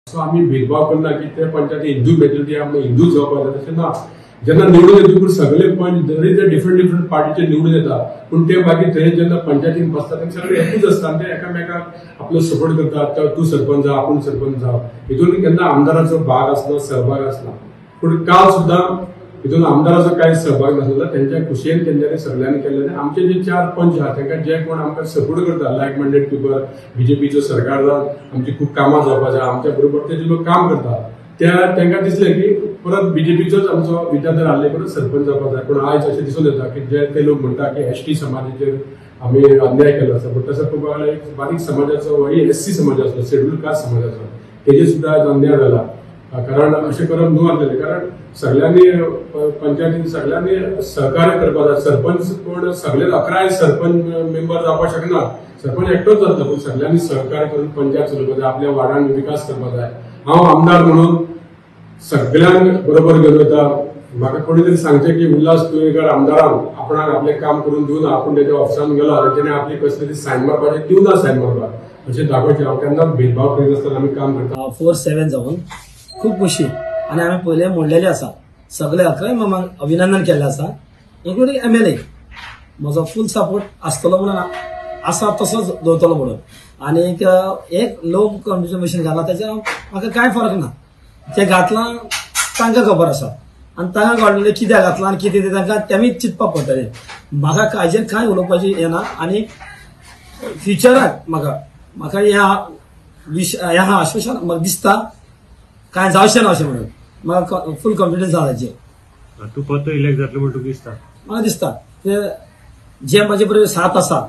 So आमी भेदभाव करना की ते पंचायती हिंदू मेजॉरिटी आमकां हिंदू जावपाक जाय तशें ना. जेन्ना निवडून येतकूच सगळे पंच जरी ते डिफरंट डिफरंट पार्टीचे निवडून येता पूण ते मागीर थंय जेन्ना पंचायतीन बसता तेन्ना सगळे एकूच आसता आनी ते एकामेकाक आपलो सपोर्ट करतात. तूं सरपंच जाव, आपूण सरपंच जाव, हितून केन्ना आमदाराचो भाग आसना, सहभाग आसना. पूण काल सुद्दां हितून आमदाराचो कांय सहभाग नासलो. तेंच्या खुशयेन तेंच्यांनी सगळ्यांनी केल्लें. आमचे जे 4 पंच आहा तांकां जे कोण आमकां सपोर्ट करता, लायक मायंडेड पिपल, बीजेपीचो सरकार जावन आमची खूब कामां जावपाक जाय, आमच्या बरोबर ते जे लोक काम करता त्या तांकां दिसलें की परत बीजेपीचोच आमचो विद्याधर आर्लेकर सरपंच जावपाक जाय. पूण आयज अशें दिसून येता की जे ते लोक म्हणटा की एसटी समाजाचेर आमी अन्याय केलो आसा, पूण तसो पळोवपाक गेल्यार एक बारीक समाजाचो हो एससी समाजाचो, शेड्यूल कास्ट समाजाचो तेजेर सुद्दां आयज अन्याय जाला. कारण अशें करप न्हू आसलेलें, कारण सगळ्यांनी पंचायतीन सगळ्यांनी सहकार्य करपाक जाय. सरपंच कोण सगळे 11 सरपंच मेंबर जावपाक शकना, सरपंच एकटोच जातलो, पूण सगळ्यांनी सहकार्य करून पंचायत चलोवपाक जाय, आपल्या वार्डान विकास करपाक जाय. हांव आमदार म्हणून सगळ्यांक बरोबर घेवन वता. म्हाका कोणी तरी सांगचें की उल्हास तुयेंकार आमदारान आपणाक आपलें काम करून दिवना, आपूण तेच्या ऑफिसान गेलो आनी तेणें आपली कसली तरी सायन मारपाचें दिवना, सायन मारपाक अशें दाखोवचें. हांव केन्नाच भेदभाव करिनासतना आमी काम करता. 4-7 जावन खूब खुशी आनी हांवें पयलें म्हणलेलें आसा, सगळे 11 मामांक अभिनंदन केल्लें आसा, इन्क्लुडींग MLA. म्हजो फूल सपोर्ट आसतलो म्हणून आसा, तसोच दवरतलो म्हणून. आनीक एक लो कॉन्ट्रिब्युशन घाला तेच्या म्हाका कांय फरक ना. तें घातलां तांकां खबर आसा आनी तांकां कळटलें कित्याक घातलां आनी कितें तें तांकां तेमी चिंतपाक पडटलें. म्हाका कांयचेर कांय उलोवपाचें येना आनी फ्युचराक म्हाका ह्या ह्या आश्वासन म्हाका दिसता कांय जावचें ना अशें म्हणून म्हाका फूल कॉन्फिडन्स आसा ताचेर. तूं परतो इलेक्ट जातलो म्हूण तुका दिसता? म्हाका दिसता ते जे म्हाजे बरोबर साथ आसा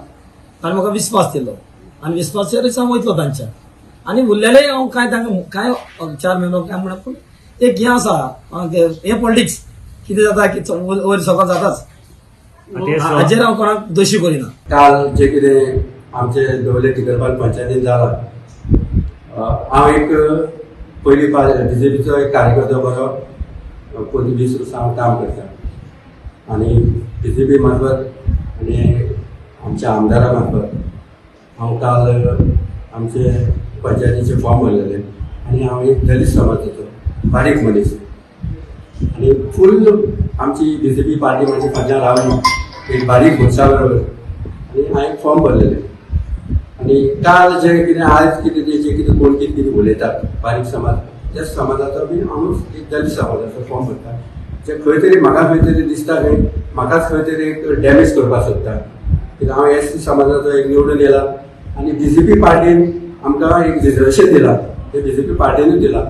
ताणें म्हाका विस्वास दिलो आनी विस्वासाचेरच हांव वयतलो तांच्या. आनी उरलेलें हांव कांय तांकां कांय 4 म्हयनो काय म्हणा, पूण एक हें आसा हें पॉलिटिक्स कितें जाता की वयर सकयल जाताच, हाचेर हांव कोणाक दोशी करिना. काल जे कितें आमचे दवले टिकरपाल पंचायतीन जाला, हांव एक पयली बीजेपीचो एक कार्यकर्तो बरो, पयलीं 20 वर्सां हांव काम करता आनी बीजेपी मार्फत आनी आमच्या आमदारा मार्फत हांव काल आमचे पंचायतीचे फॉर्म भरलेले आनी हांव एक दलीत समाजाचो बारीक मनीस आनी फूल आमची बीजेपी पार्टी म्हजी फाटल्यान रावली एक बारीक मनशा बरोबर आनी हांवें एक फॉर्म भरलेले. आनी काल जे कितें आयज कितें ते जे कितें कोण कितें कितें उलयतात बारीक समाज, त्या समाजाचो बी हांव एक दलीत समाजाचो फॉर्म भरता, जे खंय तरी म्हाका खंय तरी दिसता खंय म्हाकाच खंय तरी एक डॅमेज करपाक सोदता. कित्याक हांव एस सी समाजाचो एक निवडून येला आनी बीजेपी पार्टीन आमकां एक रिजर्वेशन दिलां, ते बीजेपी पार्टीनूच दिलां.